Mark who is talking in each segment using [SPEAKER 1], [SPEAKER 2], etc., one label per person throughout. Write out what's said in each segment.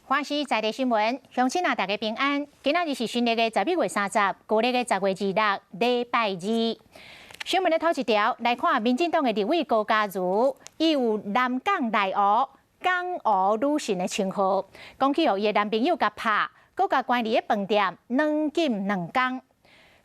[SPEAKER 1] 華視在地新聞，鄉親啊，大家平安。今仔日是新曆的11月30，舊曆的10月26，禮拜二。新聞的頭一條來看，民進黨的立委高嘉瑜，伊有南港內湖港湖女神的稱號。講起予伊的男朋友共拍，閣共關佇咧飯店軟禁2工。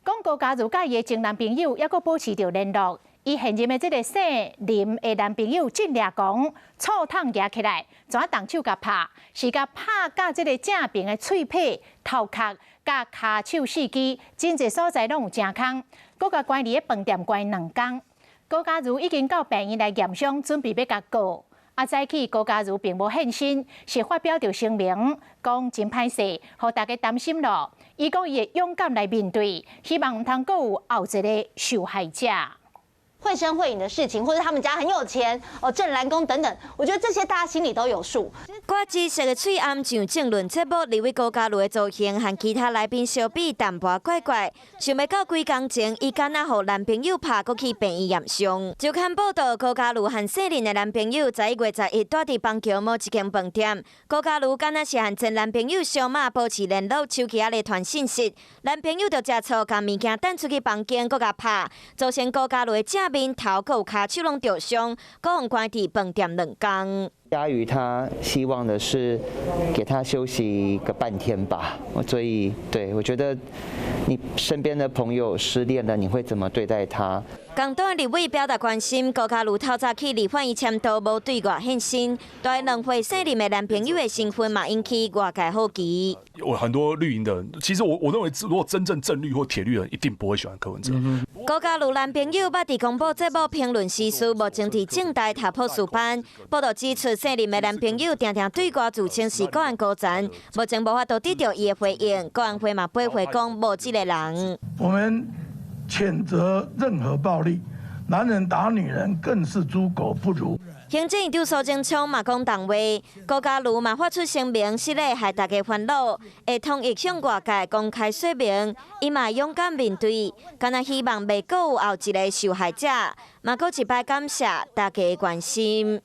[SPEAKER 1] 講高嘉瑜佮伊的前男朋友猶閣保持著聯絡。伊現任的這个姓林的男朋友進掠講，醋桶舉起來，怎動手共拍，是共拍佮這个正爿的喙䫌、頭殼、佮跤手四肢，真濟所在攏有成空，閣共關佇咧飯店關2工。高嘉瑜已經到病院來驗傷，準備欲共告。啊，早起高嘉瑜並無現身，是發表著聲明，講真歹勢，予大家擔心囉。伊講伊會勇敢來面對，希望毋通閣有後一个受害者。
[SPEAKER 2] 繪聲繪影的事情，或者他們家很有錢哦，鄭南宮等等，我覺得這些大家心裡都有數。
[SPEAKER 3] 掛紫色的喙罨上政論節目，立委高嘉瑜的造型和其他來賓相比淡薄怪怪，想袂到幾工前，伊敢若予男朋友拍，閣去病院驗傷。週刊報道，高嘉瑜和姓林的男朋友11月11蹛佇板橋某一間飯店，高嘉瑜敢若是和前男朋友相罵保持聯絡，手機仔咧傳訊息，男朋友就食醋，共物件擲出去房間，閣共拍，造成高嘉瑜的正面頭閣有跤手攏著傷，閣予關佇飯店2工。
[SPEAKER 4] 嘉瑜他希望的是給他休息個半天吧，所以對我覺得你身邊的朋友失戀了，你會怎麼對待他？
[SPEAKER 3] 共黨立委表達關心，高嘉瑜透早去立法院簽到，無對外現身。大2歲姓林的男朋友的身份嘛，引起外界好奇。
[SPEAKER 5] 有很多綠營的，其實我認為，如果真正正綠或鐵綠的人，一定不會喜歡柯文哲。
[SPEAKER 3] 高嘉瑜男朋友捌佇公布節目評論時事，目前佇政大讀博士班。報道指出，姓林的男朋友定定對外自稱是國安高層，目前無法度得到伊的回應。國安會嘛回覆講無這个人。
[SPEAKER 6] 我們譴責任何暴力，男人打女人更是豬狗不如。
[SPEAKER 3] 行政院長蘇貞昌嘛講重話，高嘉瑜嘛發出聲明，失禮害大家煩惱，會統一向外界公開說明，伊嘛勇敢面對，敢若希望袂閣有後一个受害者，嘛閣一擺感謝大家的關心。